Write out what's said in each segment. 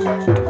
Thank you.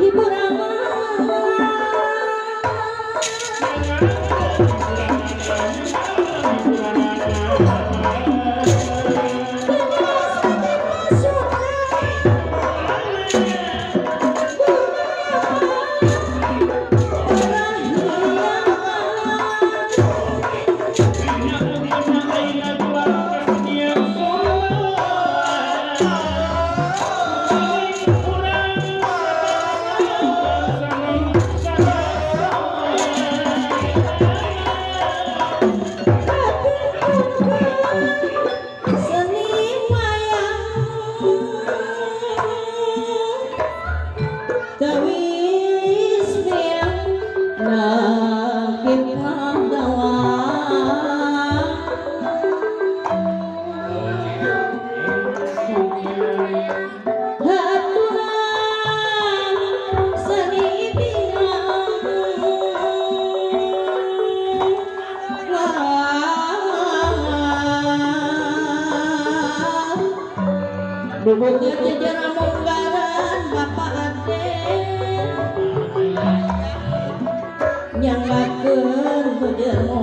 Ibu Rama. Duboga jejer munggaran Bapak Ade nyanggakeun bejermo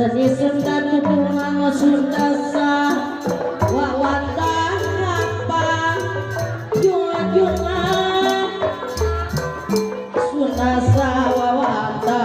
Seni Sunda tutungan Sunda sa wawata apa junga-junga Sunda sa wawata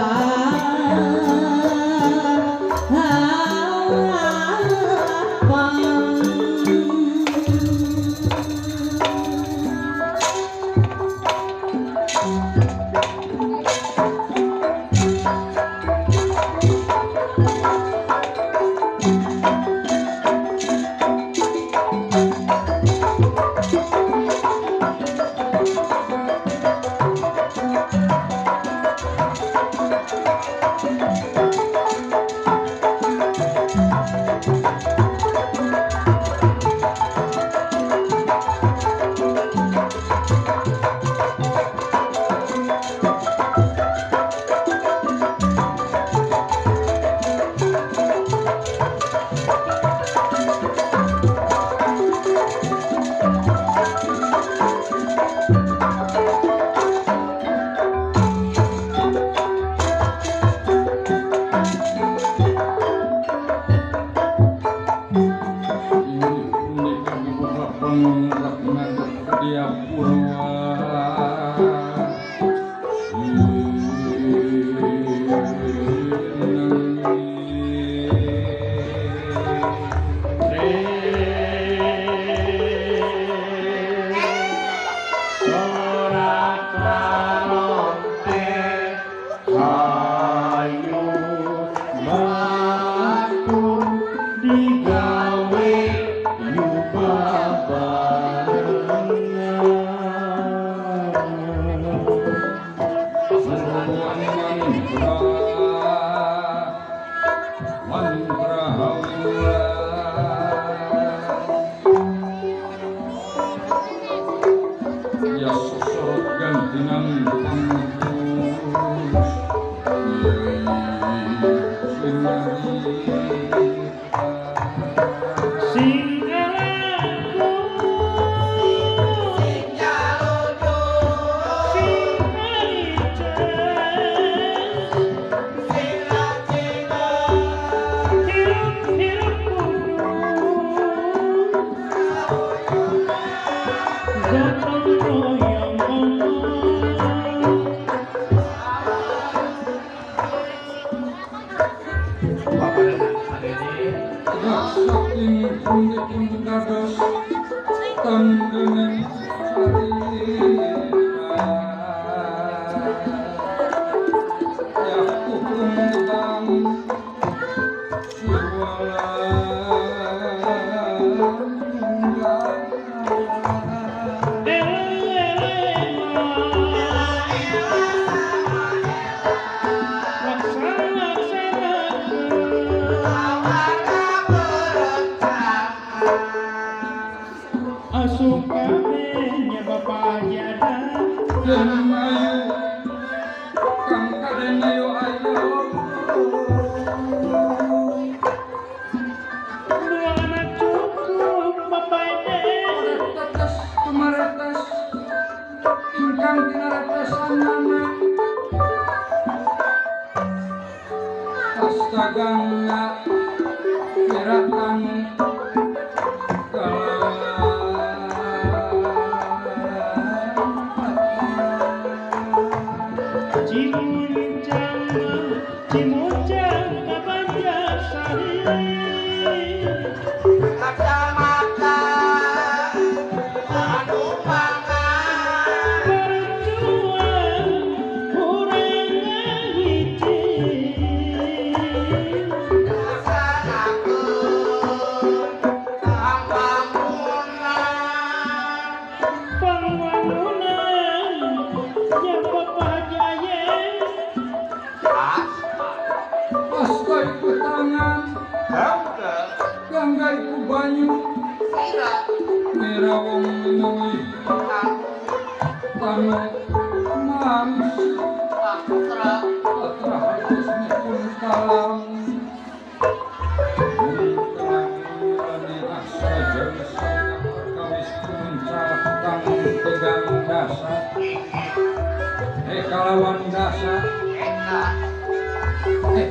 Kalawan dasa.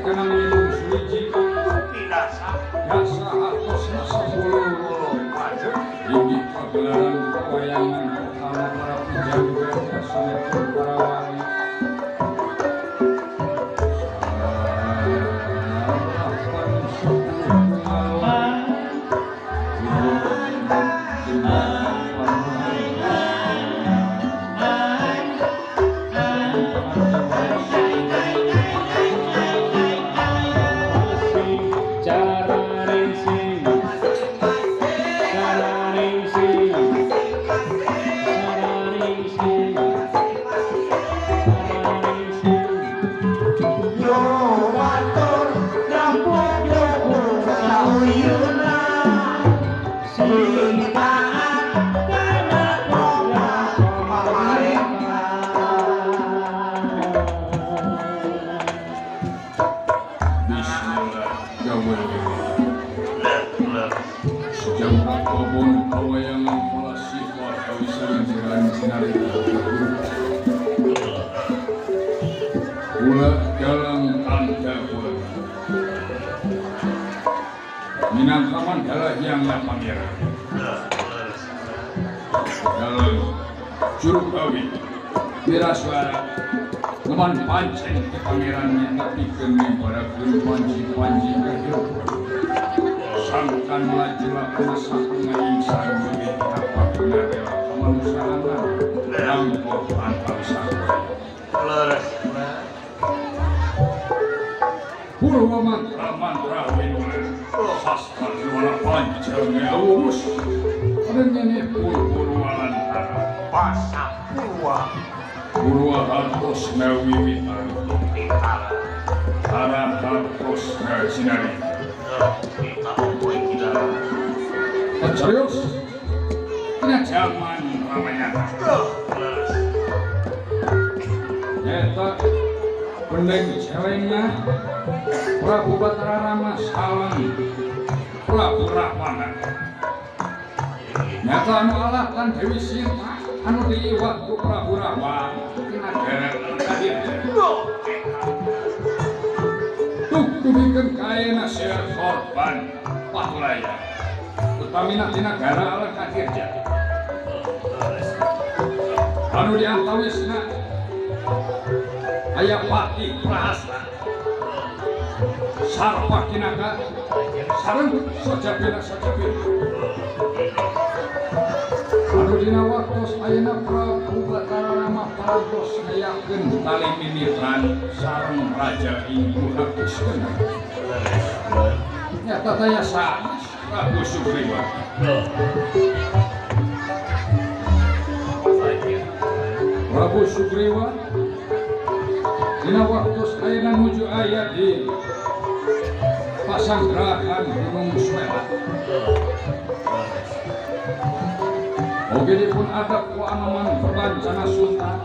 Kanang minum suwiji. Dasa hartosna 10 inggih pagelaran pewayangan pertama para pujangga kasanipun para wali. Kula dalam tanda kula minangka mandala yang pangeran dalam juru kawi wiraswara neman pancen ke pangeran yang nepikeun para guru panji-panji kehidupan sangkan melaju lakana sakunga ing sang wiwit tapak rela kemanusiaan langkah antawisa. Purwa mantra mantra winula sastra juara panjangnya urus rengene purwa lantara pasang purwa purwa hartos nawiwitan tara hartos nasinari serius tina jaman Ramayana eta bening celengna Prabu Batara Rama sareng Prabu Rahwana nyata anu Allah lan Dewi Sinta anu diiwat ku Prabu Rahwana tina deret kadirja tugikeun kaena seur korban patulaya utamina tina negara Allah kadirja anu diantawisna aya pati prahasta sarwa kinaka sareng sajabina sajabina anu dina waktos ayeuna Prabu Batara Rama parantos ngayakeun tali mimitran sareng raja ing Guhakiskeun nyata taya sanes Prabu Sugriwa. Prabu Sugriwa dina waktos ayeuna nuju aya di pasanggrahan Gunung Sumeru. Oge dipun adab ku Anoman Perbancana Sultan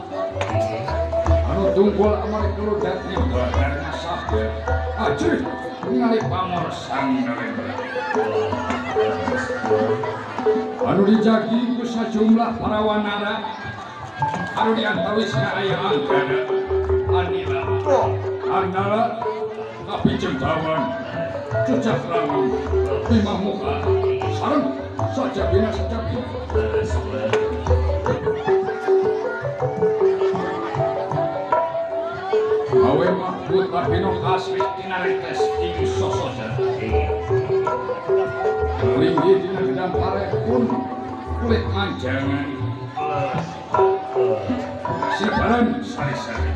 anu tungkul amari keludak nyebar sabda ajrih ningali pamor Sang Narendra anu dijagi ku sajumlah para wanara anu diantawisna aya Anggada Anila Arnala Kapijenggawan Cucak Rangu Bima Muka sareng sajabina sajabina. Awe mahkota bino asri tinaretes ing sosoja linggih dina gedang pare pun kulit manjangan sibaran sari-sari.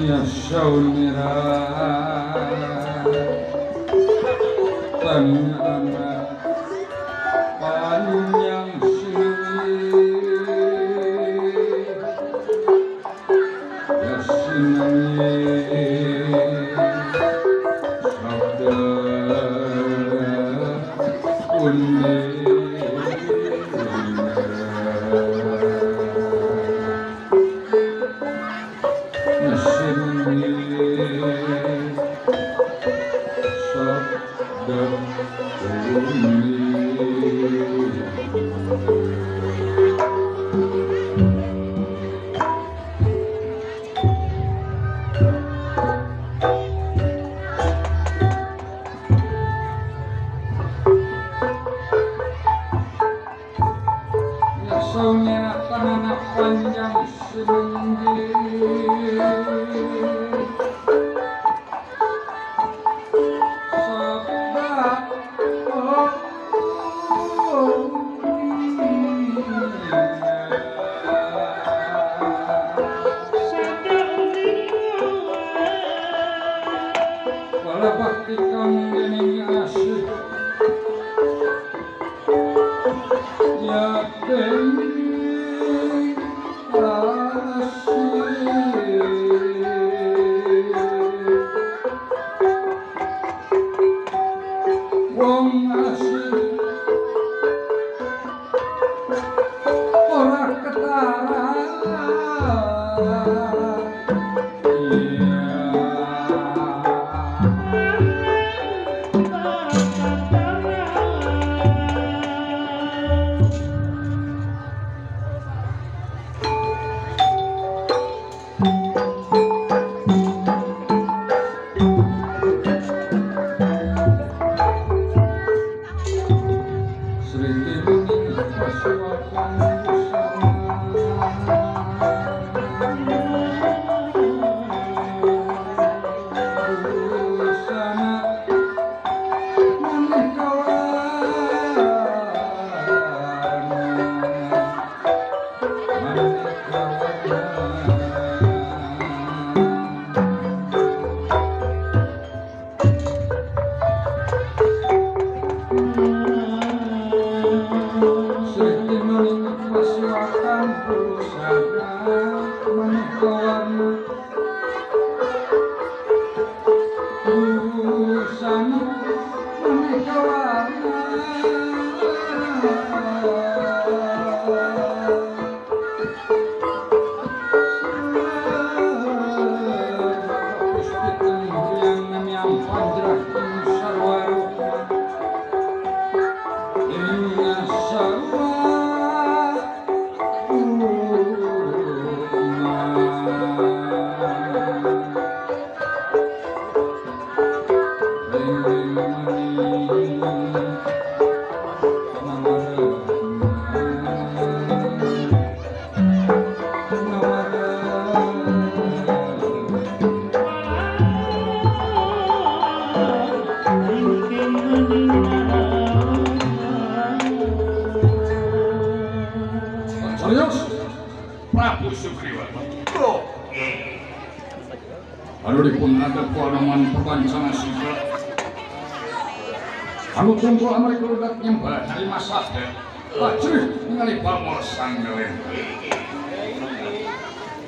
Ya saunira tanana panjang siwi ya sinangi sabda undi.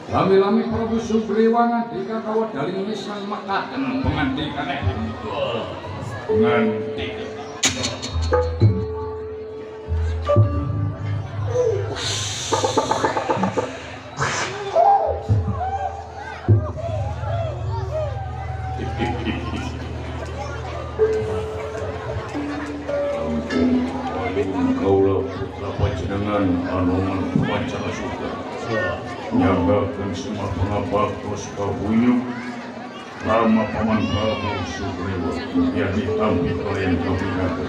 Lami-lami Prabu Sugriwa ngandika kawedaling nisan mekaten pengandikane. Ngandika. Kaula putra panjenengan Anoman Pancana Sutra nyanggakeun semua pangabaktos kabuyuk Rama Paman Prabu Sugriwa yang ditampi kalian kabinaga.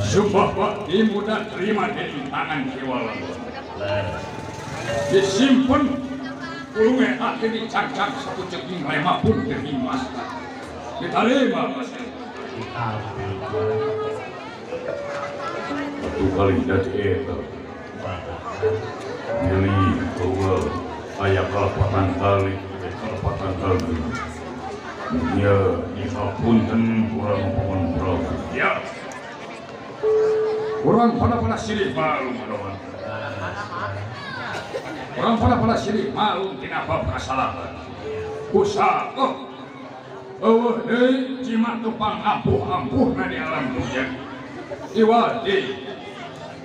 Sumpah bakti muda terima dari tangan kewala disimpen ulunge hati dicangcang satu ceking rema pun derimas diterima mas. Satu kali dadi eta. Pilih kaula aya kalepatan kali kalepatan kali. Ya dihapunten kurang paman Prabu. Ya. Urang pada-pada silih malum adoman. Urang pada-pada silih malum tina bab kasalahan. Usaha oh. Eueuh deui jimat tupang ampuh-ampuhna di alam dunya. Iwal deui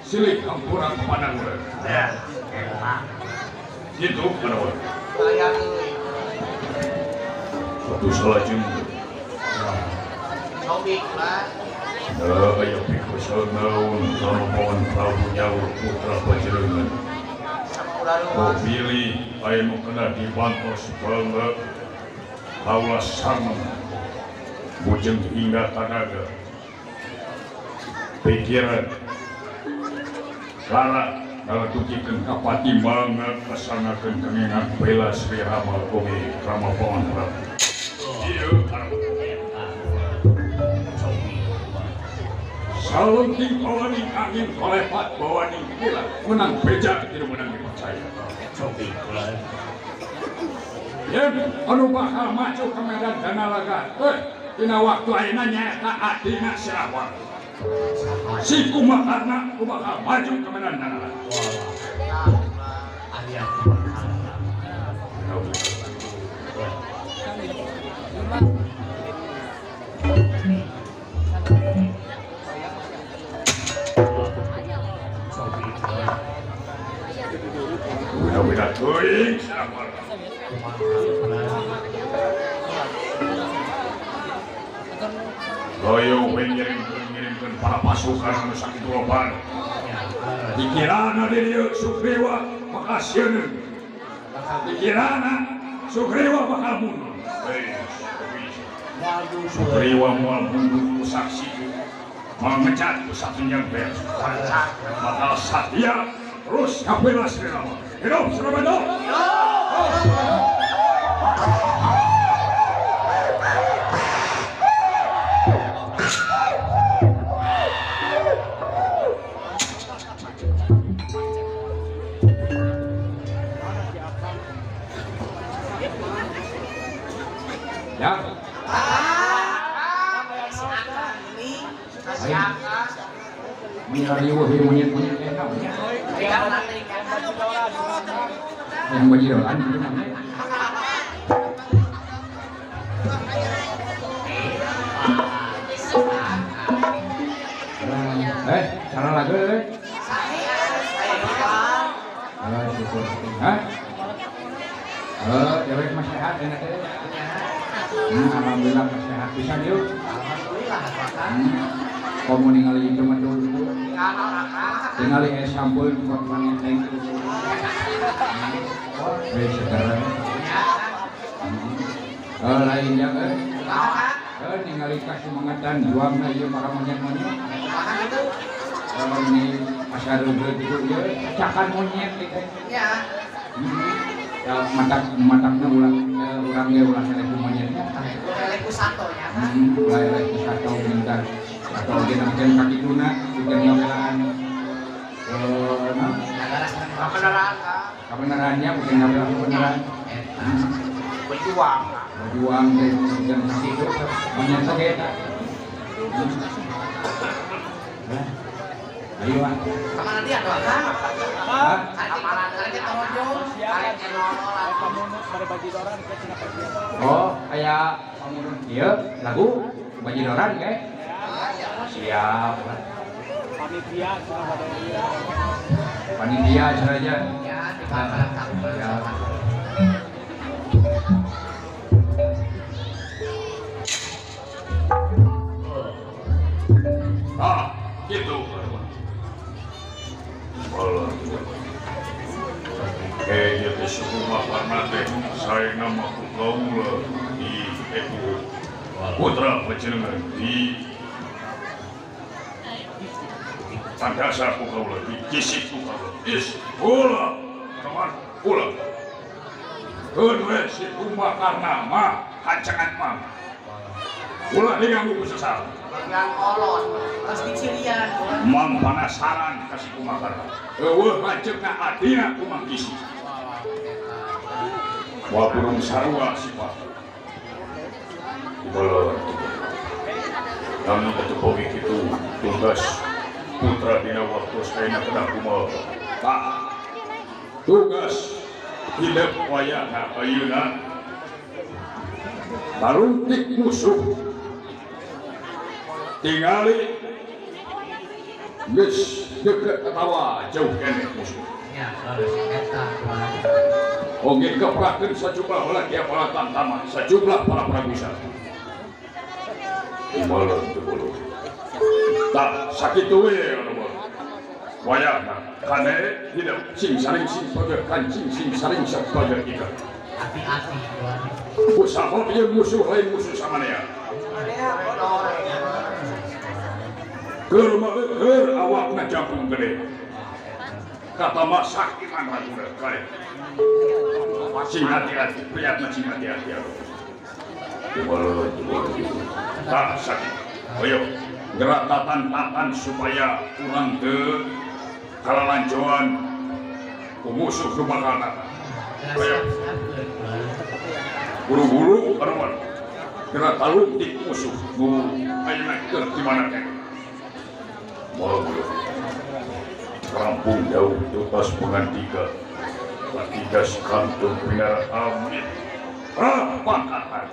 silih hampura kepada urang. Ya, eta. Gitu adoman. Aya deui. Satu salajeng. Sobik lah. Aya pikosel naon Rama Paman Prabu nyaur putra pajerengan. Sampura Pilih aya nu kena dibantos bangga kaula sareng bujeng hingga tanaga pikiran lara ngaletutikeun ka pati mangga kasangakeun kengengan bela Sri Rama oge Rama Paman Prabu. Ieu salunting bawaning angin kolepat bawaning kilat menang beja tidak menang dipercaya. Yen anu bakal maju ke medan Danalaga dina waktu ayeuna nyaeta adina Sirawan. Si Kumbakarna ku bakal maju ke medan Danalaga. Wira-wira teuing Sirawan. Loyo we ngirimkeun para pasukan anu sakitu loba. Dikirana di dieu Sugriwa bakal sieun. Dikirana Sugriwa bakal mundur. Sugriwa moal mundur ku saksi. Moal ngecat ku satunjang beres. Bakal satia terus ngabela Sri Rama. Hidup Surabaya! Hidup! Ya. Monyet-monyet enak. Yang bajidoran itu namanya. Salah lagu eh. Syukur. Hah? Dewek mah sehat enak teh. Alhamdulillah mah sehat pisan yuk. Alhamdulillah. Komo ningali itu mah dulu. Ningali es sampul buat paneteng. Sekarang. Lain ya ningali kasumangetan juangna ieu para monyet-monyet. Ini pasar rumput itu ieu cacakan monyet teh. Ya. Ya matak-matakna ulah urang ge ulah eleh ku monyetnya. Ulah eleh ku sato nya. Ulah eleh ku sato minta atau ge nangkeun kakituna bikin ngabelaan kebenaran. Kebenarannya bukan ngabelaan kebenaran. Berjuang. Berjuang teh bikin kakitu monyet teh eta. Ayo ah. Kamana dia tuh Kang? Hah? Kamana karek torojong, karek Oh, aya pamunut ieu lagu Bajidoran ge. Siap. Panitia cenah Panitia cenah aja. Ya, di Ah, gitu. Kayaknya teh Kumbakarna teh saena mah ku kaula di Eku putra panjenengan di tandasa ku kaula di kisik ku kaula is ulah teman ulah keun we si Kumbakarna mah hacangan mah Ulah diganggu ku sasaha. Bagian kolot. Tos dicirian. Mang panasaran ka si Kumbhakarna. Eueuh lanceukna adina ku Mang Kisi. Wah burung sarua sifat. Kumaha namun atuh pogi kitu tugas putra dina waktu ayeuna kedah kumaha. Tah tugas hidup wayahna ayeuna taruntik musuh tingali geus deukeut atawa jauh keneh musuh. Ya, leres eta tuan. Oge keprakeun sajumlah heula tiap para tamtama, sajumlah para pragusa. Kumaha teu boluh. Tah sakitu we anu mah. Wayahna kane hidup sing saring sing pager kancing sing saring sok pager ikat. Hati-hati tuan. Usaha ieu musuh lain musuh samanea. Keur mah keur awakna jangkung gede. Kata mah sakiman raguna kare. Sing hati-hati, priatna sing hati-hati. Kumaha tah sakit. Ayo gerak tatan-tatan supaya urang teu kalalancoan ku musuh nu bakal datang. Ayo. Buru-buru aruan. Gerak taluntik musuh nu ayeuna keur di mana teh. Moal buru. Kampung jauh tutas pengantika. Patigas kantung pinar amit. Rapangkatan.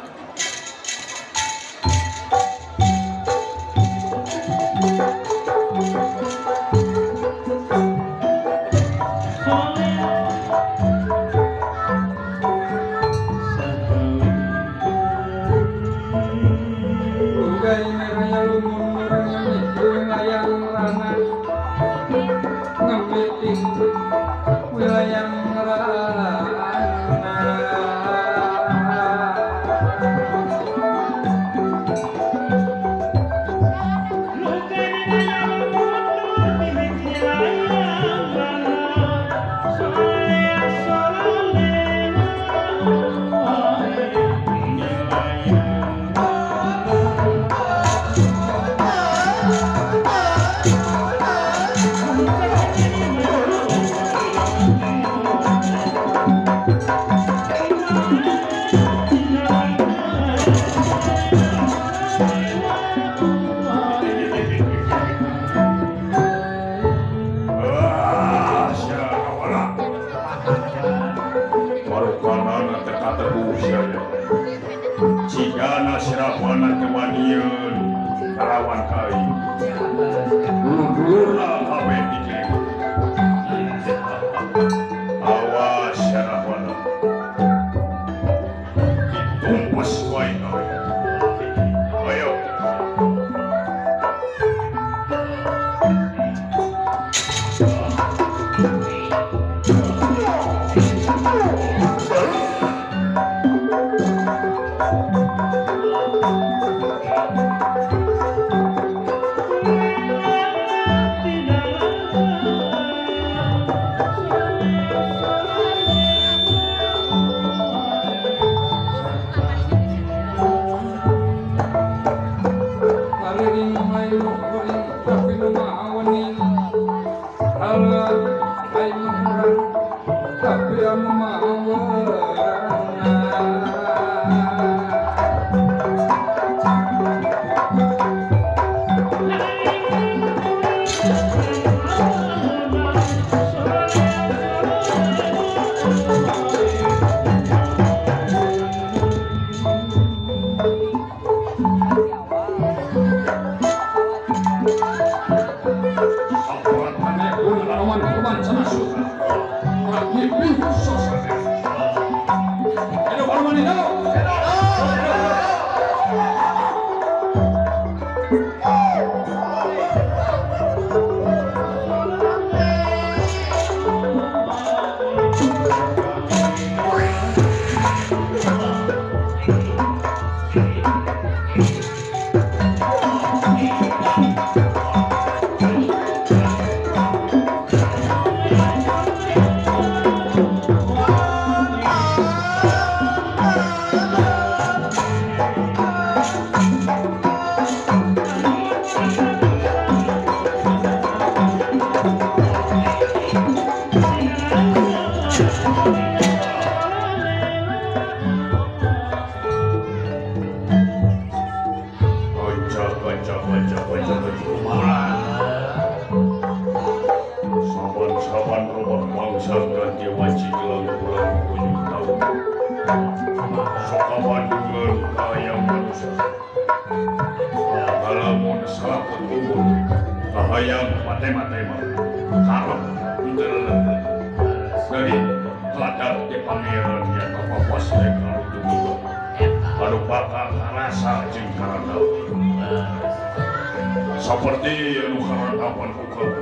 Soka Bandungan hayang manusia. Kalamun salaput umur kahayang matema-tema karep henteu dari keladar di pangeran yang kapapas teh kalutung anu bakal karasa jeung karandap seperti anu karandapan ku kaula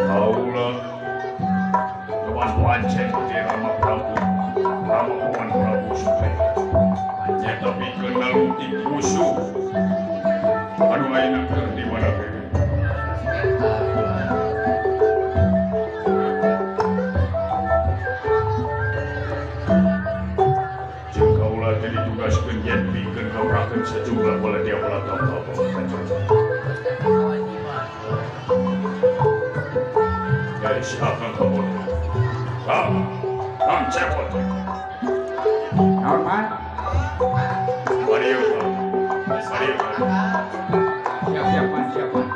kaula dewan wancen di Rama Prabu Rama Paman Prabu Sukri nyata pikeun nalungtik musuh anu ayeuna keur di mana kene. Jeung kaula teh ditugaskeun yen pikeun ngabrakeun sejumlah bala dia bala tapa. Guys, akan kabur. Kang, Kang Cepot. Naon, Pak? Mari, Pak. Mari, Pak. Siap, siap, Pak. Siap, Pak.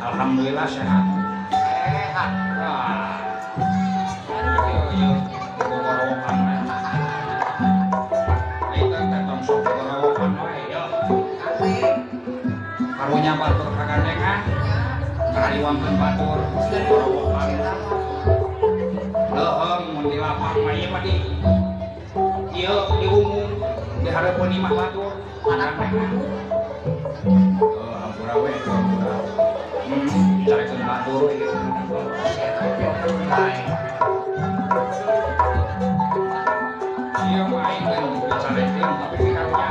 Alhamdulillah sehat. Sehat. Karunya batur kagandengan, kariwangkeun batur, gorowokan. Leuheung mun di lapang mah ieu mah di ieu di umum di hareupeun imah batur kagandengan. Hampura we, hampura. Dicarekeun batur we geus. Ieu mah aing teh dicarekeun tapi di karunya.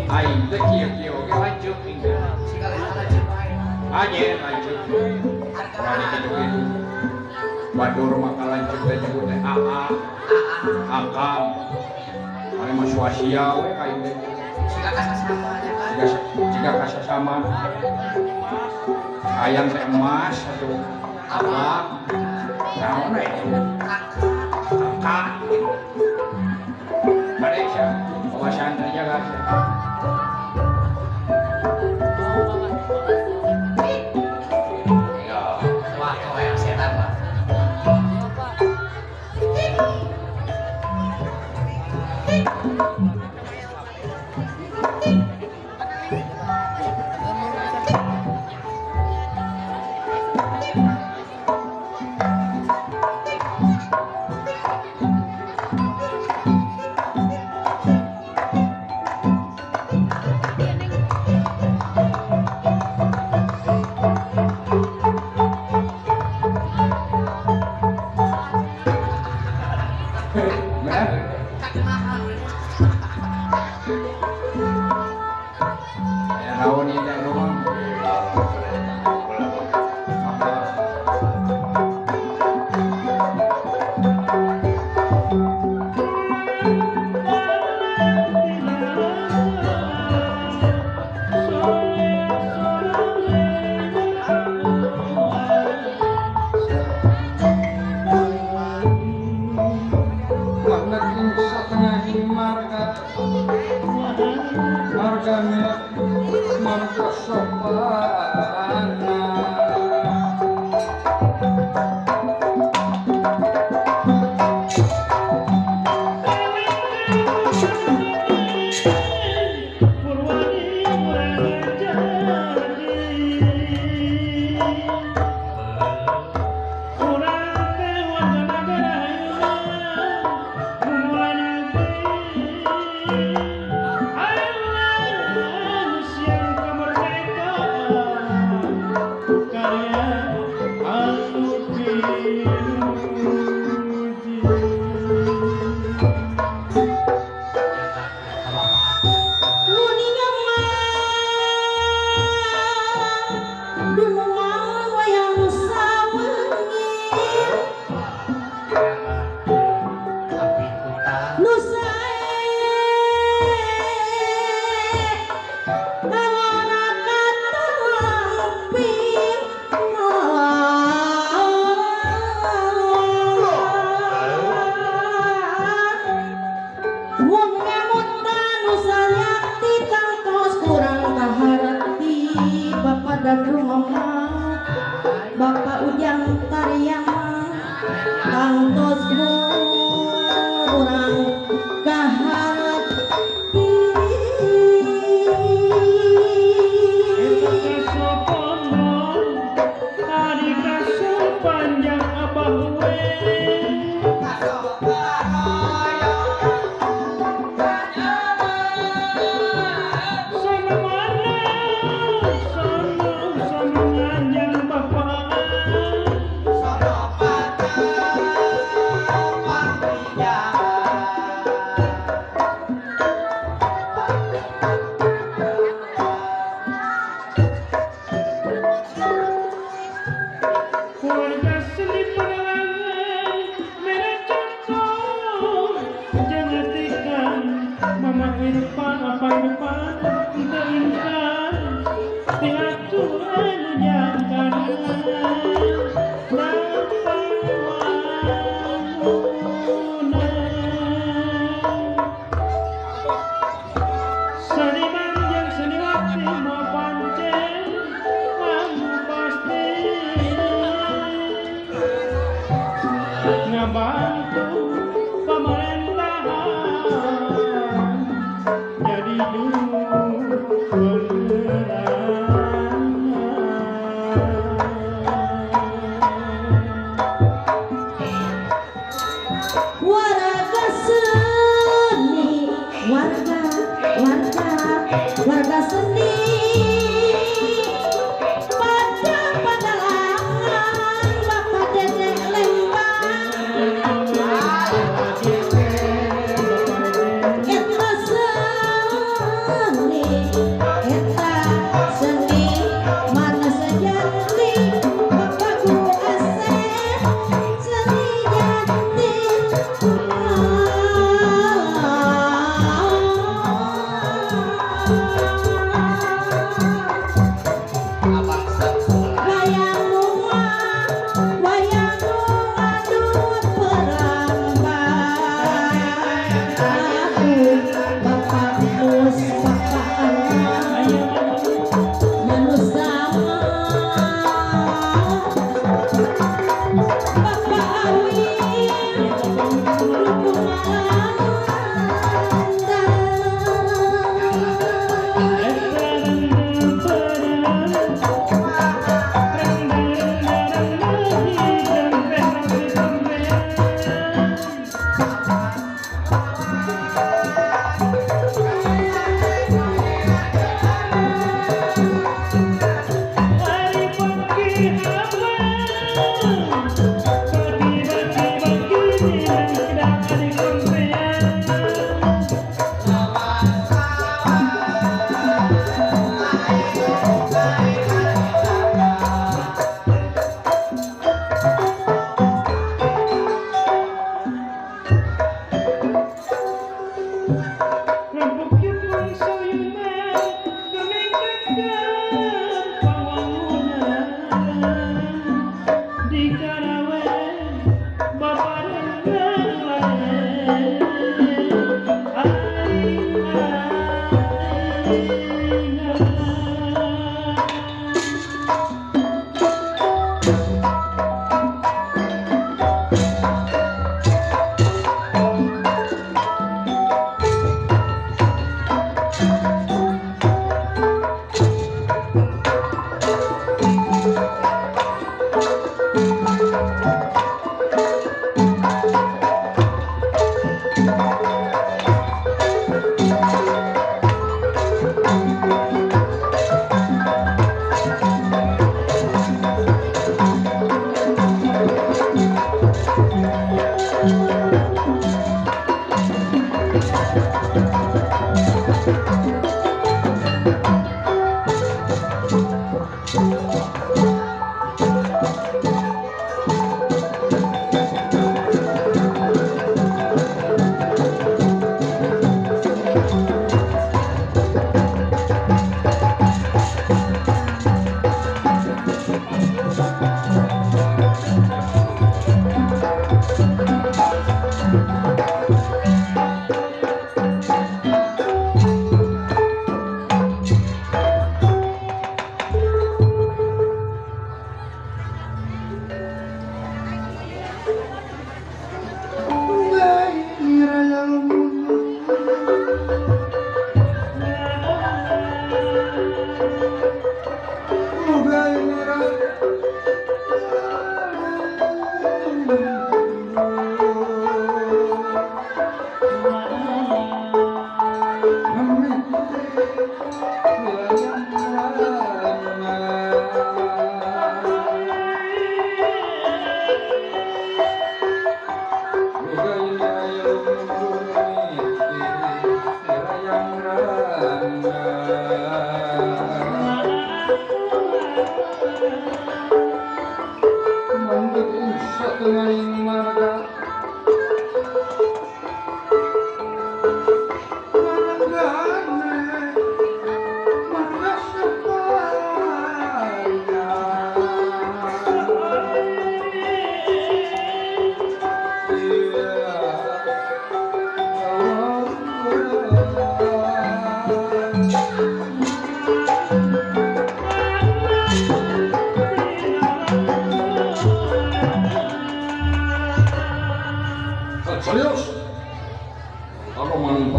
Aing teh kieu-kieu oge lanjut teh. Aje lanjut. Urang kitu-kitu. Batur maka lanjut teh nyebut teh AA. Akam. Ari mah suasia we ka aing teh. Siga kasasama. Ayam teh emas atuh. Abang. Naon we itu? Kakak. Bade sia, kawasan terjaga sia. Pemerintahan jadi juru penerangan. Warga seni, warga, warga, warga seni pada padalangan Bapak Dede Lembang. Eta seni, eta seni mana sejati Bapak Guru Asep seni jati. Abang sekolah. Wayang bunga, wayang bunga dut perambah. Aku Bapak Mus, Bapak Anak, Manusama, Bapak Awil, Rukun Malanda.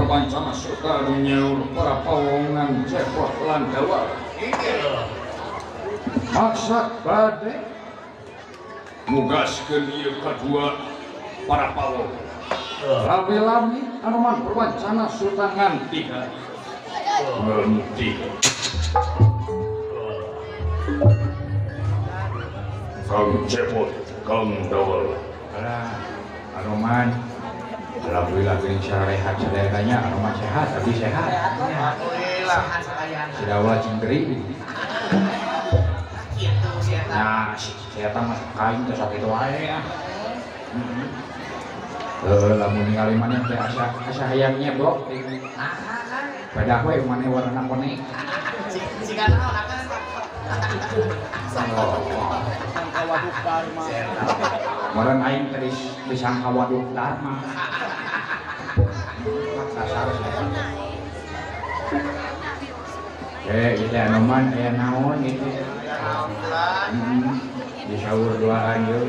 Perbancana Suta anu nyaur para pawongan cepot lan dawa. Maksad bade nugaskeun ieu kadua para pawong. Lami-lami Anoman Perbancana Suta nganti. Nganti. Kang Cepot, Kang Dawal. Alah, Anoman. Alhamdulillah geuning sarehat sadayana Anoman sehat, abdi sehat. Alhamdulillah sehat sadayana. Si Dawal cingkri. Kitu si eta. Nah, si eta mah kain teh sakitu wae ah. Lamun ningali maneh teh asa hayang nyeblok. Naha kan? Pedah we maneh warna kuning. Siga naon akan? Sangka waduk Dharma. Meureun aing teh disangka waduk Dharma. Kasar saya. Ieu teh Anoman aya naon ieu teh? Di sahur duaan yeuh.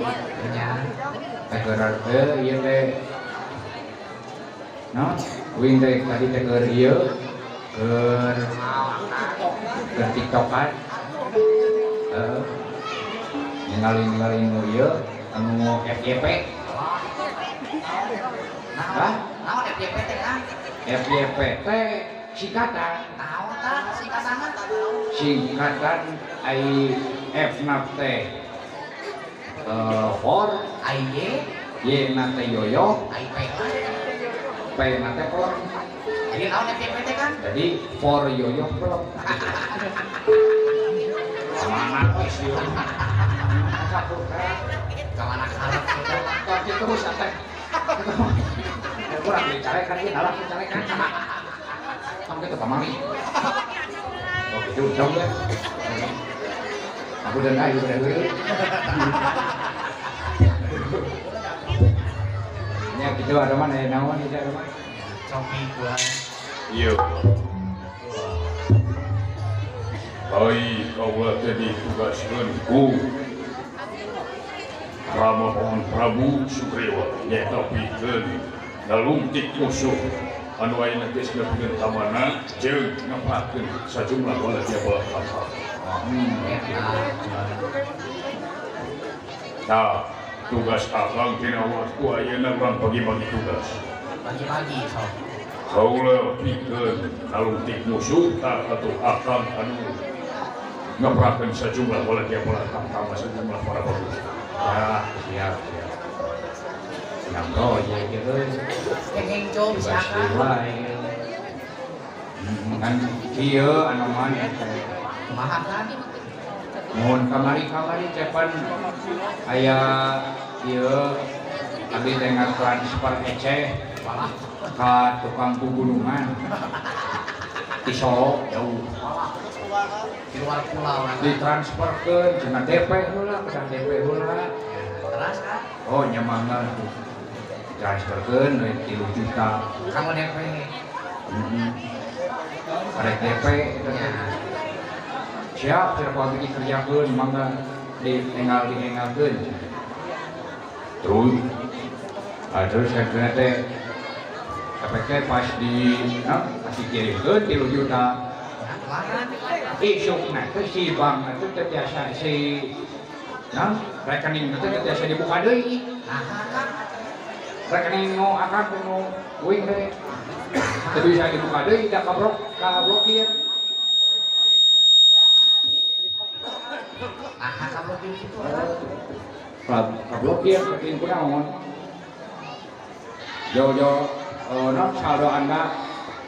Teh keur ieu teh. Naon? Uing teh tadi teh keur ieu keur TikTokan. Heeh. Ningali-ningali nu ieu anu FYP. Hah? Naon FYP teh Kang? FYP teh singkatan. Naon tah singkatanna? Singkatan ai F na teh for, ai Y, Y na teh yoyo, ai P, P na teh por. Jadi naon FYP teh Kang? Jadi for yoyo plek. Mana we sieun. Kamana karep kitu. Tong terus teh. Kurang dicarekan ieu dalah dicarekan. Tong kitu kamari. Oh gitu dong ya. Aku dan aing udah heureut. Nya kitu ada mana aya naon ieu ada mah? Copi gua. Ieu. Ai kaula teh ditugaskeun ku Rama Prabu Sugriwa nyaeta pikeun nalungtik musuh anu ayeuna geus nepikeun ka mana jeung ngepatkeun sajumlah bala diabala kapal. Nah, tugas akang tina waktu ayeuna urang bagi-bagi tugas. Bagi-bagi sok. Kaula pikeun nalungtik musuh tah atuh akang anu ngeprakeun sajumlah bala diabala kapal sajumlah para bagus. Ya, siap, siap. Siap proyek gitu. Kenging com si akang. Kan ieu Anoman. Kumaha kan? Mun kamari-kamari cepan aya ieu abdi teh transfer eceh ka tukang pegunungan di Solo jauh. Di luar pulau ditransferkeun cenah DP heula, pesan DP heula. Terus kan? Oh nya mangga tuh. Transferkeun we 3 juta. Kamu DP. Heeh. Arek DP eta teh. Siap cenah ku abdi dikerjakeun mangga dienggal dienggalkeun. Terus terus akhirnya teh KPK pas di pas dikirimkeun 3 juta. Isukna teh si bank teh teu tiasa si nah rekening teh teu tiasa dibuka deui. Rekening nu akang nu uing teh teu bisa dibuka deui da kablokir. Naha kablokir kitu? Kablokir rekening kunaon? Jauh-jauh non saldo Anda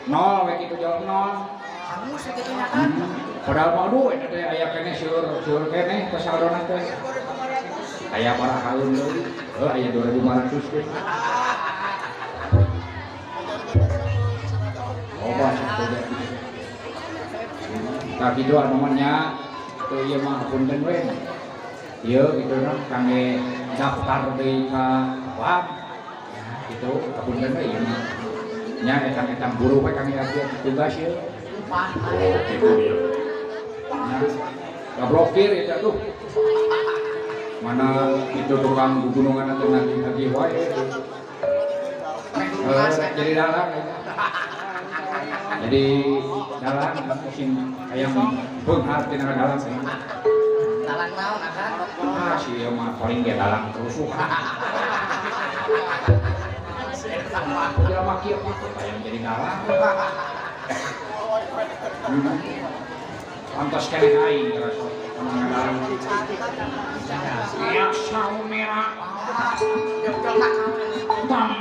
nol we kitu jauh nol. Kamu segitunya kan? Padahal mah aduh eta teh aya keneh seueur keneh ka saldona teh. Aya barahaeun deui. Heuh aya 2500 teh. Loba sakitu teh. Tah kitu anu nya teu ieu mah punten we. Ieu kitu na kangge daftar deui ka bank. Kitu punten we ieu mah. Nya etang-etang buruh we kangge abdi tugas ieu. Oh gitu ya. Nah, blokir ya tuh. Mana itu tukang gunungan atau nagih-nagih wae. Jadi dalang. Jadi dalang sing hayang beunghar tina dalang. Dalang naon akang? Ah, si ieu mah paling ge dalang kerusuhan. Jelema kieu mah hayang jadi dalang. Pantas keneh aing rasa dalang. Ya saumera. Tang.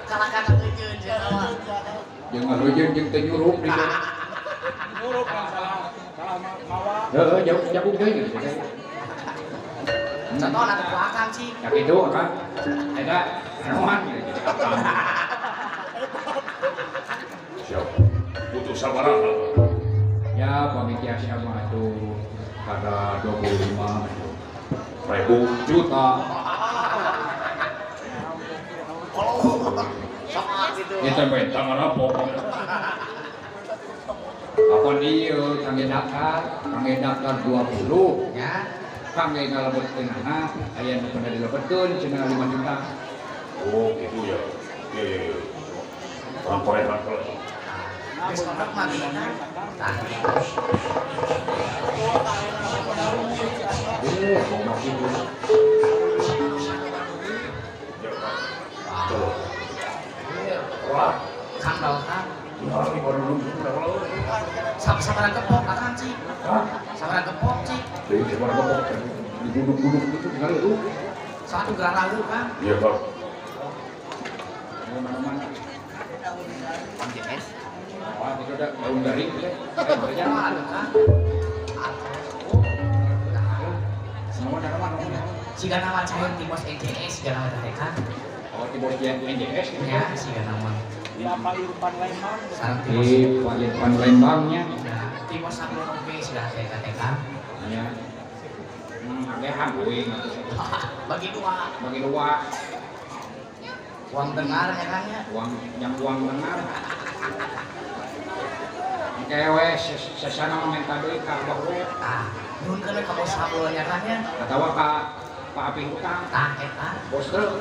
Kalakan ngeujeun sia mah. Jeung ngeujeun jeung teu nyurup di dieu. Nyurup kan salah mawa. Heeh, jauh deui gitu. Contoh atuh ku akang sih. Ya kitu akang. Eta anuan gitu. Siap. Butuh sabaraha. Ya pamit tiasa mah atuh kada 25 ribu juta. Itu minta apa? Apa ieu kangge daftar 20 ya. Kangge ngalebetkeunana aya nu pernah dilebetkeun cenah 5 juta. Oh, gitu ya. Iya iya iya. Orang korehan kalau. Geus kontrak mah gimana? Tah. Wah, Kang dong, Kang. Sama Sabaraha gepok akang cik? Hah? Sabaraha gepok cik? Deui sabaraha gepok diguduk-guduk gitu tinggal lu. Satu garalu Kang. Iya, Bang. Mana-mana. JS. Wah, itu udah daun garing teh. Wah, aduh Kang. Semua dari mana? Siga nama cair di bos NJS, siga nama teh Kang. Oh, di bos NJS gitu. Ya, siga nama. Di apa Irfan Lembang? Sareng di bos. Di Pak Irfan Lembangnya. Ya, di bos Sablon oge siga teh Kang. Ya. Agehan euy. Bagi dua. Bagi dua. Uang dengar ya Kang ya. Uang yang uang dengar. Engke we sesana mah minta duit ka Abah we. Tah, nuhunkeun we ka bos Sablon ya Kang ya. Atawa ka Pak Api hutang. Tah eta. Bos truk.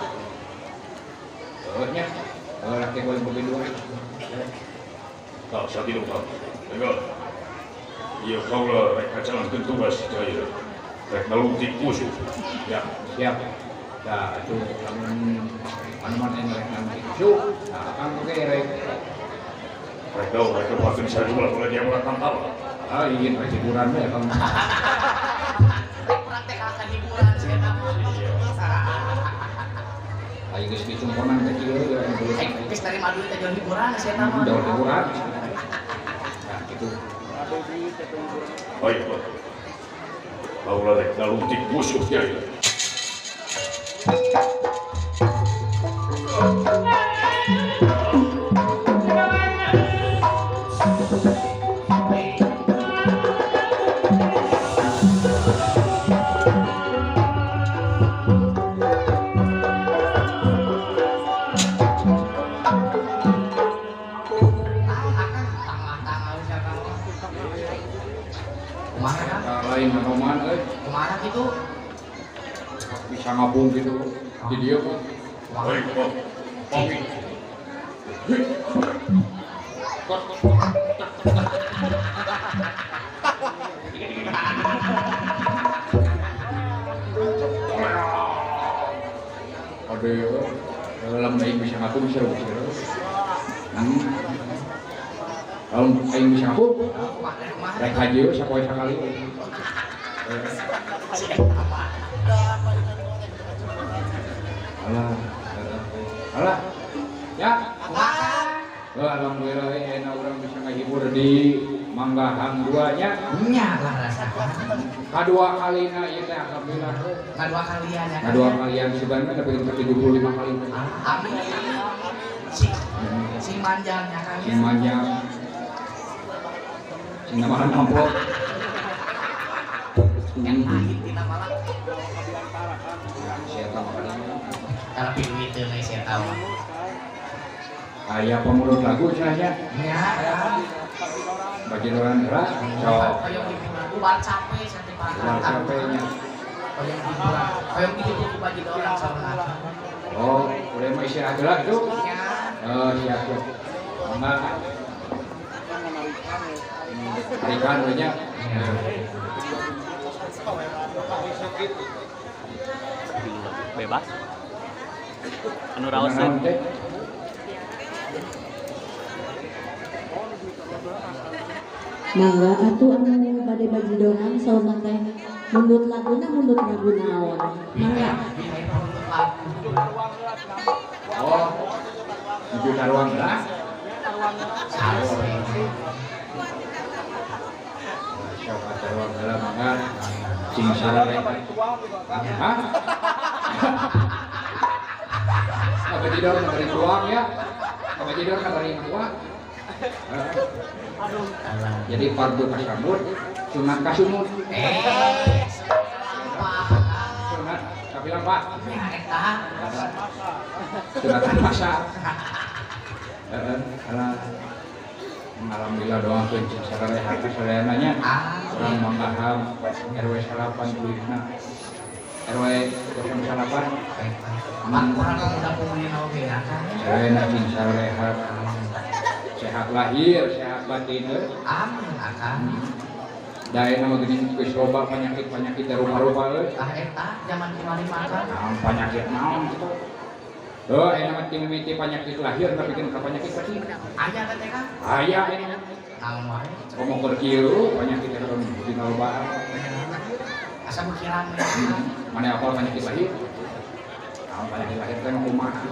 Heuh nya. Heuh laki boleh bagi dua. Tah, sakitu Kang. Enggak. Ieu kaula rek ngajalankeun tugas jaya. Rek nalungtik musuh. Ya, siap. Nah, itu lamun anuman rek nalungtik musuh, nah akang oge rek Rek daun rek keluarkeun sajumlah mulai dia mulai tangkal. Ah, ingin rek hiburan we akang. Rek urang teh kalah hiburan sia eta mah. Ayo geus dicumponan teh kieu ya Eh, geus narima duit teh jauh hiburan sia eta mah. Jauh hiburan. Nah, gitu. Baik, Pak. Kaula rek nalungtik musuh jaya. Ah, akang tangah-tangah sia Kang. Kumaha Kang? Lain anoman euy, Kumaha kitu? bisa ngabung gitu. Di dieu mah. Baik, Pak. Pamit. Aduh, lamun aing bisa ngabung seru seru. Lamun aing bisa ngabung, Kumaha? rek haji we sapoe sakali. Si eta mah. Alah, alah. Ya, Kumaha? Alhamdulillah enak urang bisa ngahibur di Manggahan 2 nya. Nya lah rasa. Kadua kalina ieu teh alhamdulillah. Kadua kalian ya. Kadua kalian sebenarnya tapi 75 kali. Amin. Si manjang ya Kang. Si manjang. Sing namahan amplop. Yang pahit dina malah. Sia tahu. Tapi duit teh sia tahu. Aya pemurut lagu cenah nya. Ya. Bajidoran heula. Sok. Hoyong hiburan ubar cape sampai Ubar capenya. Hoyong hiburan. Hoyong dijemput ku bajidoran saurna. Oh, boleh mah istirahat heula kitu. Oh, siap siap. Mangga. Tarikan we nya. Bebas. Anu raoseun. Mangga atuh anu bade bajidongan saurna teh mundut laguna mundut lagu naon. Mangga. Oh, nuju taruang lah. Sok taruang heula mangga cing sarare. Hah? Bajidor bari tuang ya. Bajidor bari tuang. Jadi fardu kasambut, sunat kasumut. Sunat kabilang Pak. Sunat masa. Alhamdulillah doakeun cing sarehat sadayana nya. Urang manggaham RW 8 kulitna. RW 08. Kurang pemuda-pemudi oge ya kan. Sadayana cing sarehat. Sehat lahir, sehat batin. Amin akang. Da ayeuna mah geuning geus loba penyakit-penyakit rupa-rupa euy. Tah eta zaman kamari mah kan. Naon penyakit naon kitu. Heuh, ayeuna mah mimiti penyakit lahir nepikeun ka penyakit batin. Aya teh teh Kang? Aya ayeuna. Naon wae? Komo keur kieu penyakit eta dina lobaan. Asa beuki rame. Mana apal penyakit lahir? Naon penyakit lahir teh kumaha?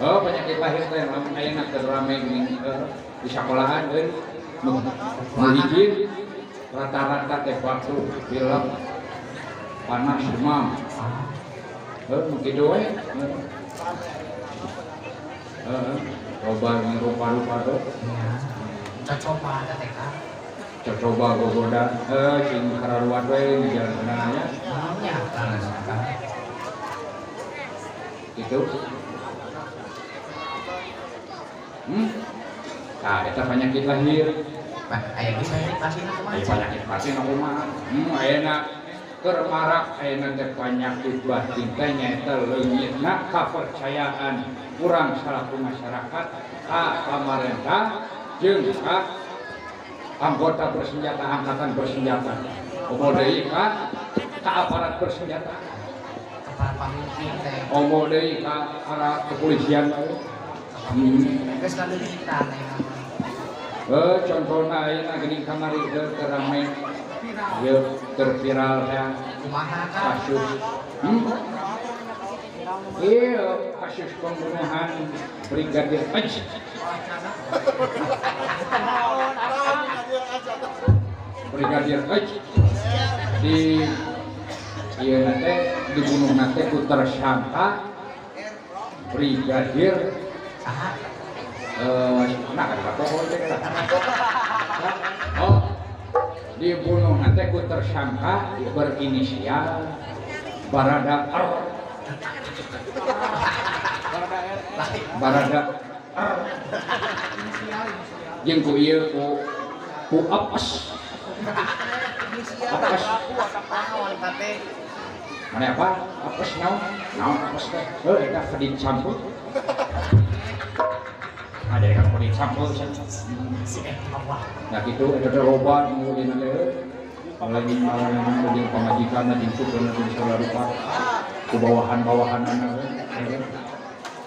Oh, penyakit lahir teh lamun ayeuna keur rame geuning di sakolahan euy. Nu hiji rata-rata teh batuk, pilek, panas, demam. Heuh, nu kitu we. Heeh, loba rupa-rupa teh. Cocoba teh Kang. Cocoba gogoda, heuh cing kararuat we ngajalankeunana nya. Nya, leres Kang. Gitu. Nah, eta penyakit lahir. Aya geus penyakit batin kumaha? Aya penyakit batin kumaha? Ayeuna keur marak ayeuna teh penyakit batin teh nyaeta leungitna kapercayaan urang salaku masyarakat ka pamarentah jeung ka anggota bersenjata, angkatan bersenjata. Komo deui ka aparat bersenjata. Para pamimpin teh. Komo deui ka para kepolisian. Geus kaleuwitan teh. Contohna ayeuna geuning kamari teu rame ieu terviral teh kumaha kasus. Ieu kasus pembunuhan Brigadir H. Brigadir H di ieu teh dibunuhna teh ku tersangka Brigadir nah kan oh dibunuh nanti ku tersangka berinisial Barada R. Barada R. Jeung ku ieu ku apes. Apes. Mana apa? Apes naon? Naon apes teh? Heuh eta kedin campur. Ada yang kau campur nah gitu ada loba nu dina teh lagi ngalaman jeung pamajikan jeung supirna jeung segala rupa ku bawahan-bawahanana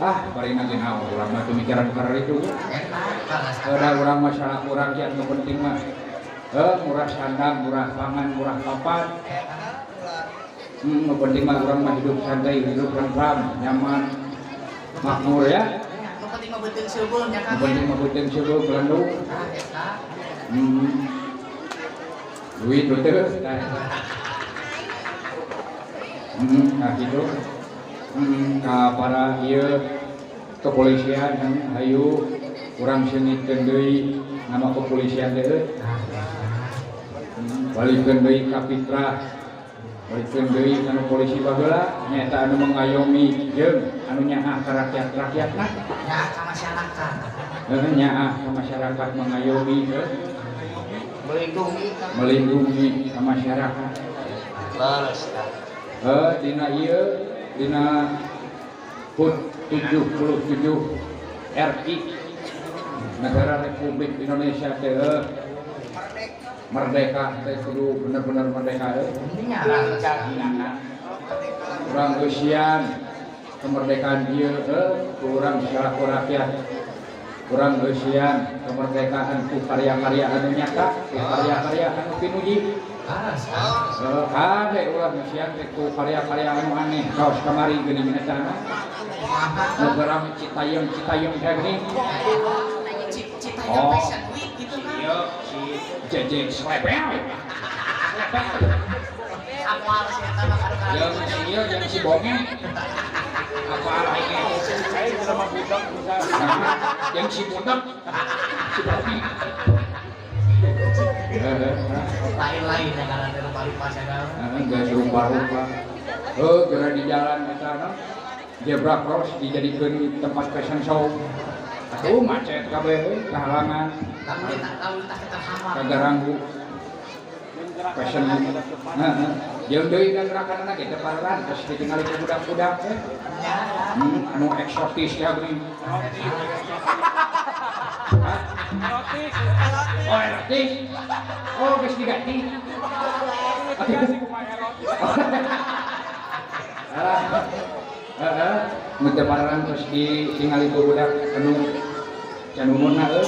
ah bari nanti naon urang mah pemikiran perkara itu ada urang masalah urang yang penting mah murah sandang, murah pangan, murah papan. Nu penting mah urang mah hidup santai, hidup tentram, nyaman, makmur ya. Nu penting mah beuteung seubeul nya Kang. Nu penting mah beuteung seubeul belandung. Tah eta. Duit betul. Nah gitu. Ka para ieu kepolisian hayu urang seungitkeun deui nama kepolisian teh euy. Balikeun deui ka fitrah. Balikeun deui anu polisi baheula nyaeta anu mengayomi jeung anu nyaah ka rakyat-rakyatna. Nyaah ka masyarakat. Heuh nyaah ka masyarakat mengayomi heuh. Melindungi melindungi ka masyarakat. Leres. Heuh dina ieu dina HUT 77 RI Negara Republik Indonesia teh merdeka teh kudu bener-bener merdeka euy. Urang eusian kemerdekaan ieu ku urang salaku rakyat. Urang eusian kemerdekaan ku karya-karya anu nyata, ku karya-karya anu pinuji. Kade ulah eusian teh ku karya-karya anu aneh kaos kamari geuning eta na. Nu gerang Citayam teh geuning. Citayam Fashion Week gitu kan. Ieu si JJ Slepel. Apal si eta mah kadu-kadu. Jeung si ieu jeung si Bonge. Apal aing Saya sama budak bisa. Jeung si budak. Si Bonge. Lain-lain ya karena ada rupa-rupa segala. Enggak rupa-rupa. Heuh, geura di jalan eta na. Zebra cross dijadikeun tempat fashion show. Atuh macet kabeh euy, kahalangan. Lamun tak keterhalang. Kagaranggu fashion. Heeh. Jeung deui da gerakanna ge teu parantos ditingali ku budak-budak teh. Anu eksotis teh geuning. Hah? Oh, erotis. Oh, geus diganti. Heeh, mun teu parantos ditingali ku budak anu can umurna euy.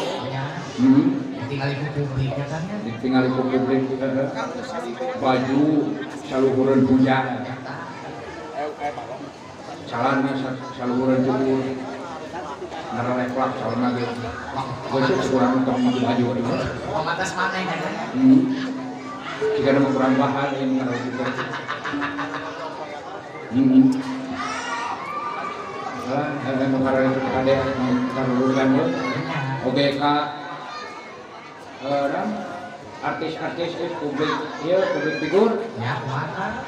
Ditingali ku publik ya kan ya. Ditingali ku publik heeh. Baju saluhureun hujan. Calana saluhureun jubur. Ngaraleklak calana ge. Geus kurang tong baju ieu. Pamatas maneh kan ya. Jika ada kurang bahan ieu ngaraleklak. Ah, nu kararitu kade karurugan ye. OGK artis-artis geus publik ieu publik figur. Ya, kumaha?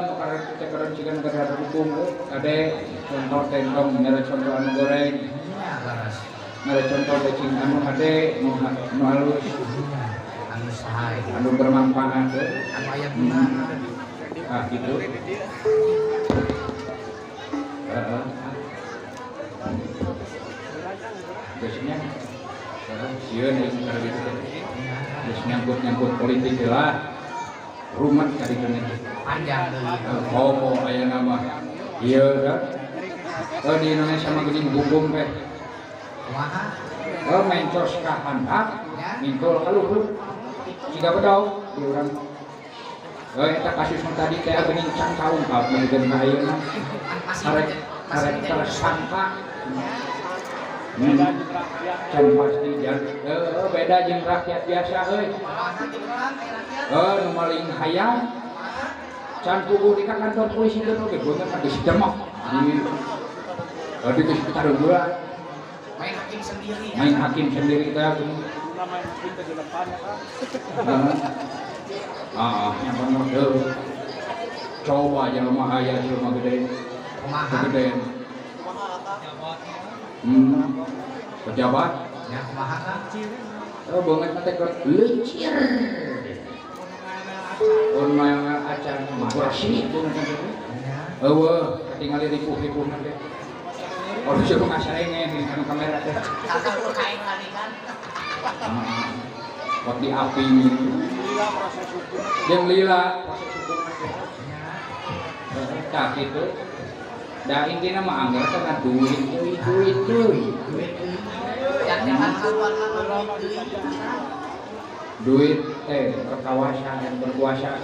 Nu kararitu teh keur cigan kada hukum kade contoh teh tong mere contoh anu goreng. Nya leres. Mere contoh teh cing anu hade nu halus. Anu sae, anu bermanfaat anu aya gunana. Ah gitu. Heeh. Biasanya sieun euy kararitu teh. Geus nyangkut-nyangkut politik lah. Rumet kaditu teh. Panjang deui. Komo aya mah. Ieu kan. Di Indonesia mah geuning hukum teh. Kumaha? Mencos ka handap, mingkul ka luhur. Siga bedog di urang. Eta kasus nu tadi teh geuning can kaungkap meureun ka ayeuna. Arek tersangka. Can pasti beda jeung rakyat biasa euy. Nu maling hayam can puguh di kantor polisi teh oge beungeut geus demok. Di geus tarunggulan. Main hakim sendiri. Main hakim sendiri teh main hakim ke depan ya kan. Heeh, yang bener heuh. Coba jelema aya jelema gede. Gede. Pejabat ya kumaha kan? Beungeut mah teh leucir. Mun acan bersih beungeut teh. Eueuh, katingali ripuh-ripuhna teh. Oh, disuruh ngasarengen di kana kamera teh. Kakak kain lagi kan. Buat di api. Lila proses hukum. Jeung lila proses hukum teh. Tah kitu. Da intina mah anggar teh duit deui duit deui. Duit deui. Jangan keluar mah duit deui. Duit teh berkawasan dan berkuasa.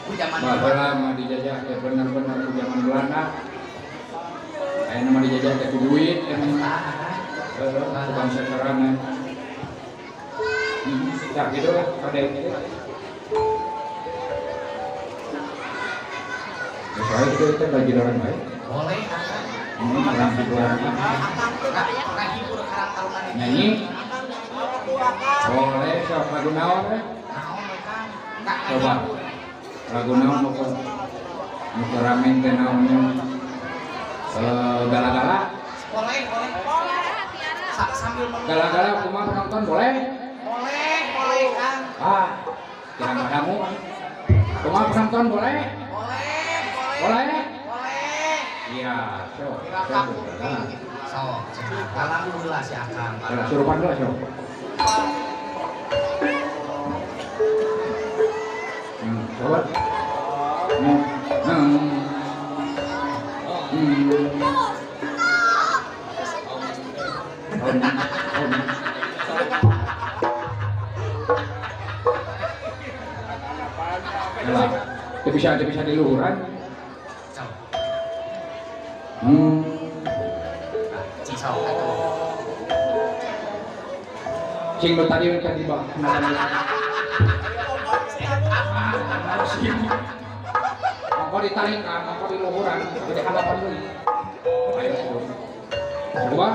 Ku zaman baheula mah dijajah teh bener-bener ku zaman Belanda. Ayeuna mah dijajah teh ku duit teh. Heeh, ku bangsa sorangan. Tah kitu lah kade teh. Soalnya kita belajar orang baik. Boleh, Akang. Orang hiburan. Ngahibur karang taruna di Nyanyi. Boleh, sok lagu naon we? Naon we, Kang? Coba. Lagu naon nu nu rame teh naonnya? Gala-gala. Boleh, boleh. Sambil menonton. Gala-gala kumaha penonton boleh? Boleh, boleh, Kang. Ah, jangan padamu. Kumaha penonton boleh? Boleh, boleh. Boleh? Boleh. Iya, sok. Sok, kalang heula si Akang. Surupan heula sok. Coba. Bisa di luhuran. Cing lo tadi yang tadi bang. Monggo ditarik kan, monggo di luhuran, jadi halapan dulu. Coba.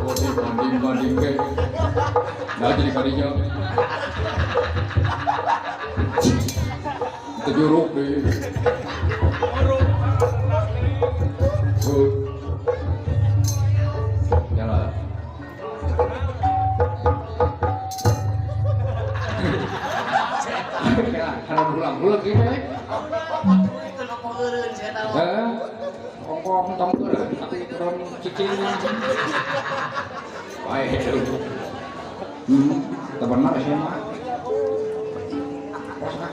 Oh dibanding-banding ke. Nah jadi kadinya. Tejuruk deh. Jalan. Kalau ulang-ulang gitu ya. Kongkong tong tapi kron cicing. Baik. Benar sih mah. Pos ah.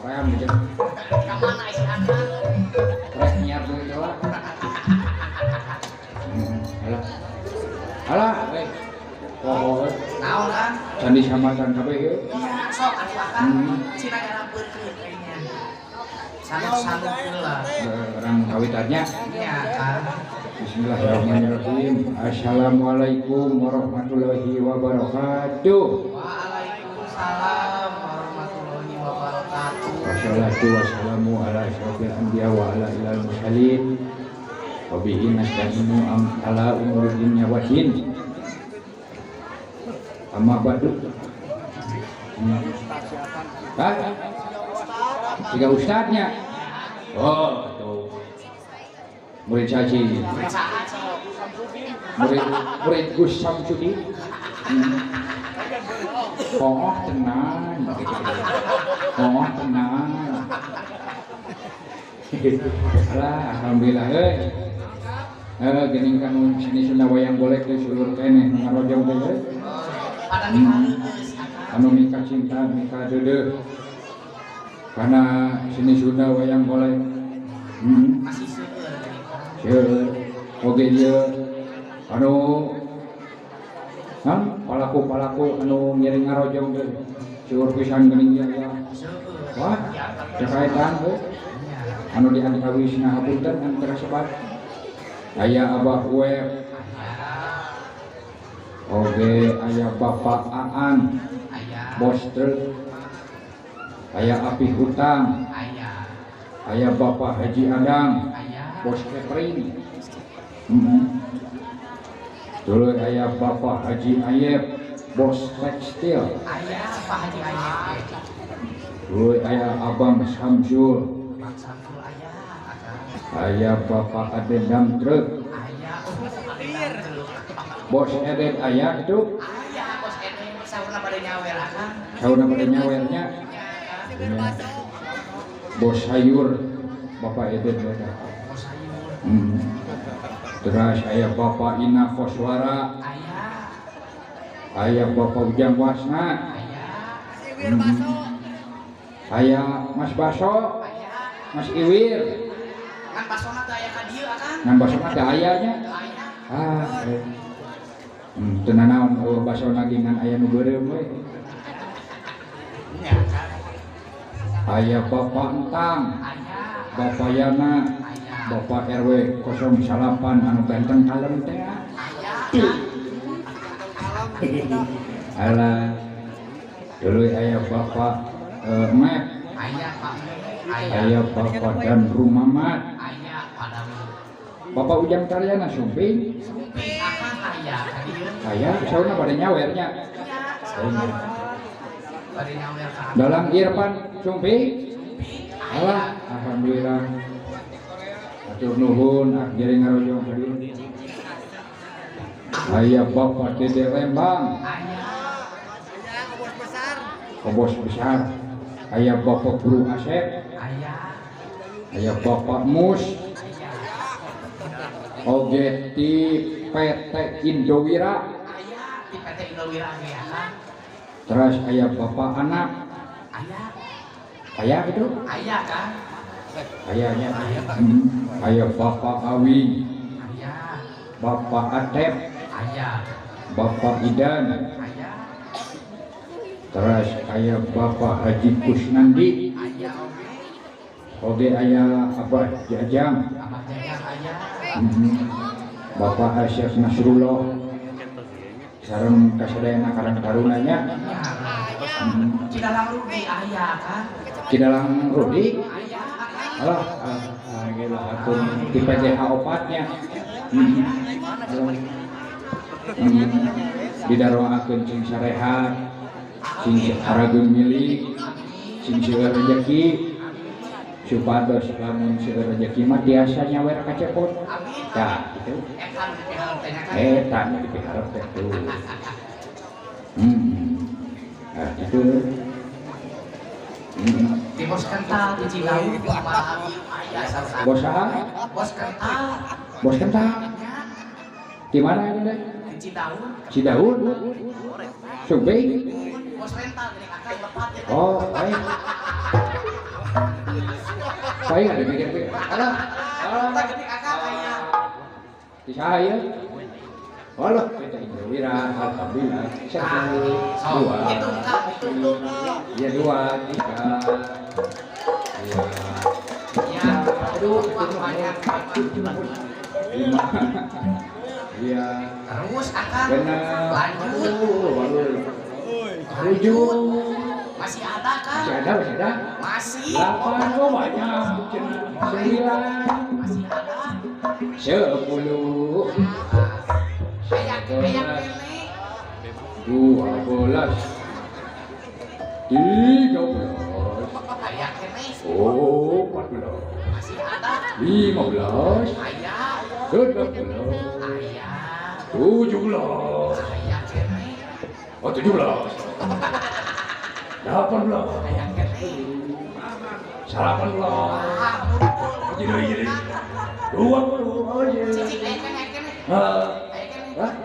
Rem gitu. Ka mana isi akang? Rek nyiar duit lah. Alah. Alah, eh. Oh, naon ah? Candi samatan kabeh ieu. Iya, sok atuh akang. Cina nyampeurkeun kayaknya. Sanuk-sanuk heula. Orang kawitannya. Iya, Kang. Bismillahirrahmanirrahim. Assalamualaikum warahmatullahi wabarakatuh. Waalaikumsalam warahmatullahi wabarakatuh. Wassalatu wassalamu ala asyrofil anbiya wa ala ilal mursalin. Wa bihi nasta'inu ala umuri dunya waddin. Amma ba'du. Hah? Tiga ustadznya. Oh, tuh. Murid caci. Murid Gus Samsudin. Oh, tenang. Oh, tenang. Alah, alhamdulillah euy. Geuning kanu seni Sunda wayang golek teh seueur keneh ngarojong teh euy. Anu mika cinta mika deudeuh. Karena seni Sunda wayang golek. Masih seueur. Seueur. Oge ieu anu palaku-palaku anu ngiring ngarojong teh seueur pisan geuning ieu ya. Wah, cakaitan heuh. Anu di antawisna hapunten anu terasebat. Aya Abah Web. Oge aya Bapak Aan. Bos truk. Aya Api Hutang. Aya Bapak Haji Adang. Bos catering. Dulu aya Bapak Haji Ayep, bos tekstil. Aya Pak Haji Ayep. Dulu aya Abang Samsul. Aya Bapak Adendam truk. Bos Eden aya gitu. Aya bos Eden saurna pada nyawer akang. Saurna pada nyawernya. Bos sayur Bapak Eden beda. Bos sayur. Terus aya Bapak Ina Koswara. Aya. Aya Bapak Ujang Wasna. Aya. Aya Mas Baso. Mas Iwir. Ngan basona teh aya ka dieu akang. Ngan basona teh aya nya. Ah. Teu nanaon eueuh basona ge ngan aya nu beureum we. Aya Bapak Entang. Bapak Yana. Bapak RW 08 anu ganteng kalem teh. Alah. Dulu aya Bapak Mep. Aya Pak. Aya Bapak dan Rumamat. Bapak Ujang Taryana sumping. Sumping akang aya ka dieu. Aya saurna bade nyawernya. Bade nyawer ka. Dalam Irfan sumping. Alah, alhamdulillah. Atur nuhun ah jering ngarojong ka dieu. Aya Bapak Dede Lembang. Aya. Bos besar. Bos besar. Aya Bapak Guru Asep. Aya. Aya Bapak Mus. Oge ti PT Indowira. Aya ti PT Indowira ge akang. Terus aya Bapak Anak. Aya. Aya gitu? Aya Kang. Ayanya. Aya Bapak Awi. Aya. Bapak Atep. Aya. Bapak Idan. Aya. Terus aya Bapak Haji Kusnandi. Aya oge. Oge aya Abah Jajang. Abah Jajang aya. Bapak Asyaf Nasrullah. Sareng kasadayana karang tarunanya. Cidalang Rudi aya kan. Cidalang Rudi aya. Alah, gila akun di PJH opatnya. Didaroakeun cing sarehat, cing harageun milik, cing seueur rejeki. Supados lamun seueur rejeki mah tiasa nyawer ka cepot. Tah, kitu. Eta nu dipiharep teh tuh. Nah, gitu. Di bos kental di Cidaun kumaha aya salah. Bos saha? Bos kental. Bos kental. Di mana ini deh? Di Cidaun. Cidaun. Sumping. Bos rental gini kakak lepat ya. Oh, baik. Saya ada mikir-mikir. Alah. Tak gini kakak aya. Di saya. Walah, kita Indowira, alhamdulillah. 1, 2, ya 2, 3, ya, aduh, 5, ya, terus akan lanjut, 7, masih ada kan? Masih ada, masih ada, masih, 8, oh banyak, 9, masih ada, 10. 12, 13, oh 14, 15, 16, 17, oh 17, 18, 19, jadi 20,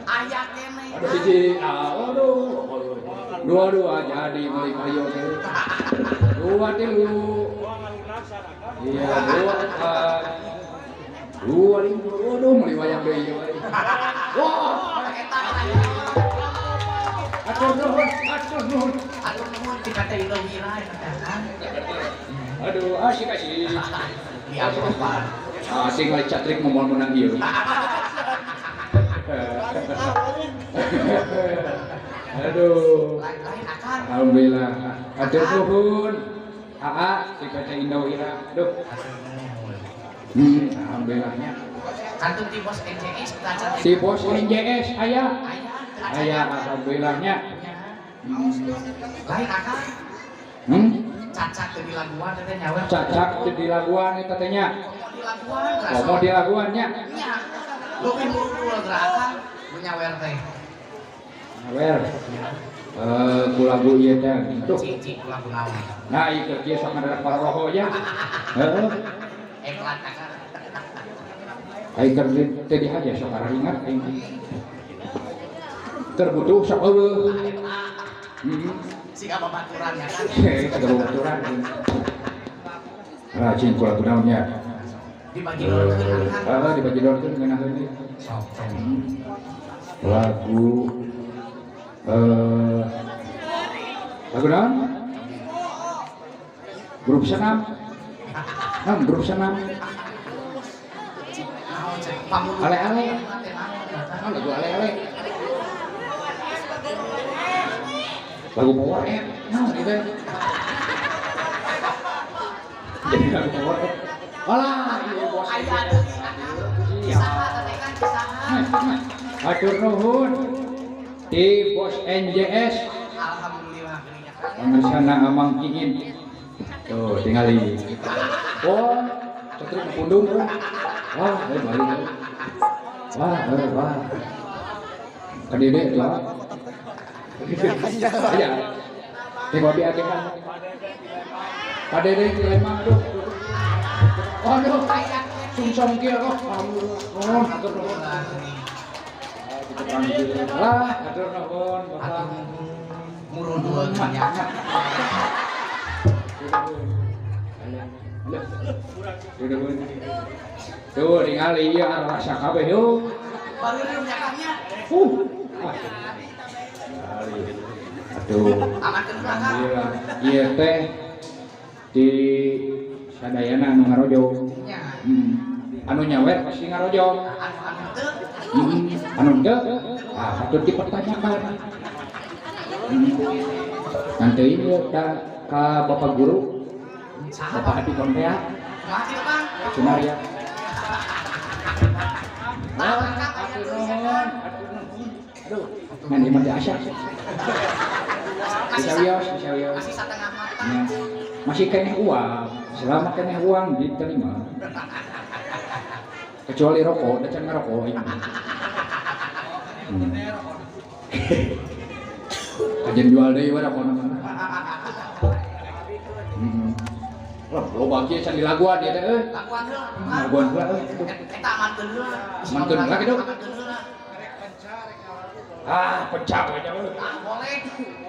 Aya kene. Aduh hiji, aduh. 22 jadi meuli kayo teh. 2 3. Iya, 2 4. 2 5. Aduh meuli wayang deui ieu. Wah, eta atur nuhun, atur nuhun. Atur nuhun ti kata Indowira eta teh kan. Aduh, asik asik. Biar apa? Asik we catrik moal menang ieu. Aduh. Alhamdulillah. Atur nuhun. Aa di PT Indowira. Aduh. Alhamdulillahnya. Kantun ti bos NJS kita Si bos NJS aya. Aya alhamdulillahnya. Lain akang. Cacak teu dilaguan teh nyawer. Cacak teu dilaguan eta teh nya. Komo dilaguan. Komo dilaguan nya. Nya. Leuwih murudul gerakan nyawer teh. Nyawer. Ku lagu ieu teh. Tuh. Cicik ku lagu naon. Nah, ieu keur kieu sok ngadarek paraloho nya. Heeh. Eklat akang. Aing keur teh dihaja sok arahingat aing. Keur butuh sok eueuh. Siga babaturan ya kan. Siga babaturan. Rajin ku lagu naon nya. Dibagi-dorkeun akang. Heeh, dibagi-dorkeun ngeunaheun ieu. Lagu lagu naon? Grup senam. Naon grup senam? Ale-ale. Naon lagu ale-ale? Lagu Power App. Naon ieu teh? Jadi lagu Power App. Alah, ieu bos. Aya deui akang. Saha teh kan saha. Atur nuhun. Di bos NJS. Alhamdulillah. Pangersana Amang Kingin. Tuh, tingali. Oh, cetrik pundung. Wah, balik. Wah, wah. Kadede tuh. Iya. Tengok dia kan. Kadede di Lembang aduh. Aduh, sungsong kieu kok. Nuhun, atur nuhun. Lah, atur nuhun, Bapak. Murudul nya. Tuh, ningali ieu rasa kabeh yeuh. Baru nya. Aduh. Alhamdulillah. Ieu teh di sadayana anu ngarojong. Anu nyawer pasti ngarojong. Anu teu. Ah, patut dipertanyakan. Nanti ieu ka Bapak Guru, Bapak Adi Kontea. Kumaha kitu Kang? Sunaria. Tah Kang aya deui cenah. Aduh, ngan ieu mah teu asa. Bisa wios, bisa wios. Masih satengah mata. Ya. Masih keneh uang, selama keneh uang diterima. Kecuali rokok, da can ngarokok ini. Kajian jual deui we rokokna mah. Heeh. Lah, loba kieu can dilaguan ieu teh euy. Laguan heula. Laguan heula euy. Eta amankeun heula. Amankeun heula kitu. Amankeun heula. Ah, pecah we nya euy. Ah, boleh.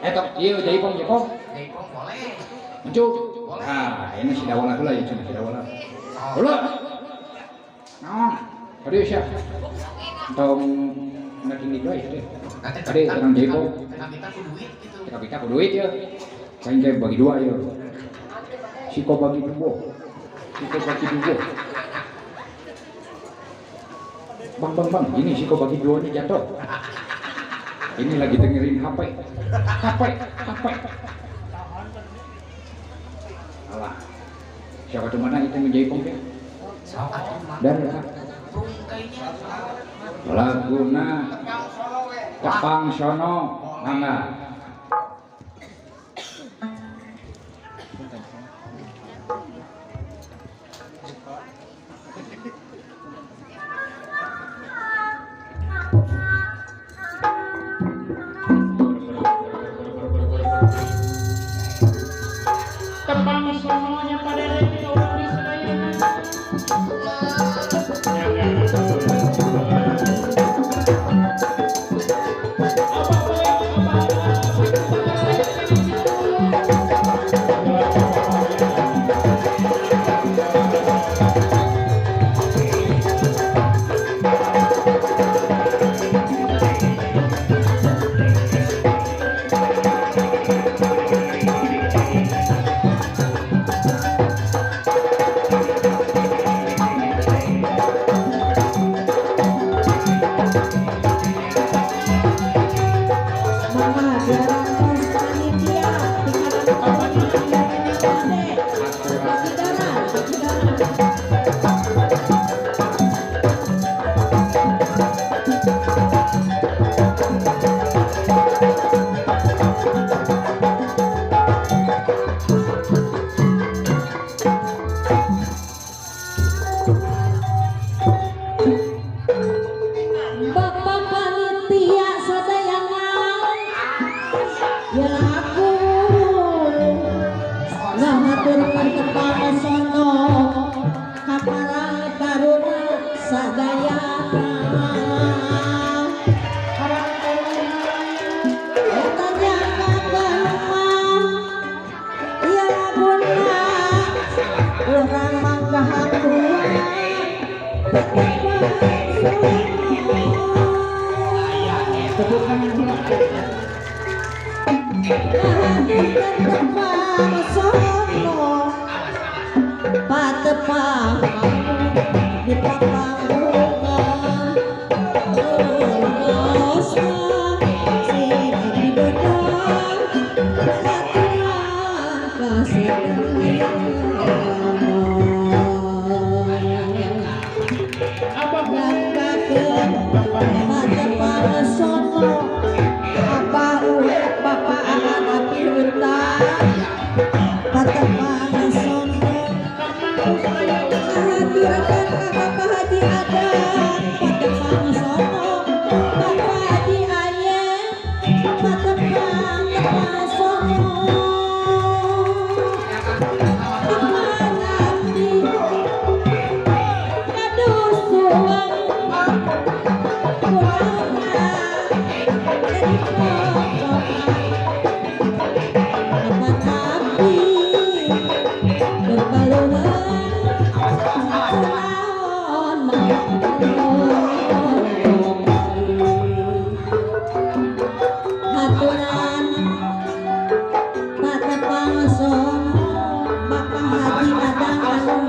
Eta ieu jaipong jaipong. Jaipong boleh. Mencu. Ah, ini si dawala heula ya cenah si dawala. Heula. Naon? Kadieu sia. Tong ngatinggi deui teh. Tadi tenang jaipong. Teka kita ku duit gitu. Teka kita ku duit ya. Kain kayak bagi dua ya. Siko bagi dua. Siko bagi dua. Bang bang bang, ini siko bagi duanya jatuh. Ini lagi dengerin HP. HP, HP. Alah. Siapa tuh mana itu ngejaipong teh? Dan laguna Tepang Sono mangga. Tepang sononya pada reti orang di Senayan. Bapak panitia sadayana ya aku ngahaturkeun tepang sono ka para taruna sadayana. Eta nya kakalema ieu laguna urang mangga hatur Tepuk tangan heula. Tepang sono patepang di papanggungan sing dibedong aturan kasih. Patepang sono apa urip bapak anak utang patepang sono ngahaturakeun ka Bapak Haji Adam patepang sono Bapak Haji Aye patepang tepang sono abdi kadusuang Bapak Haji Adang anu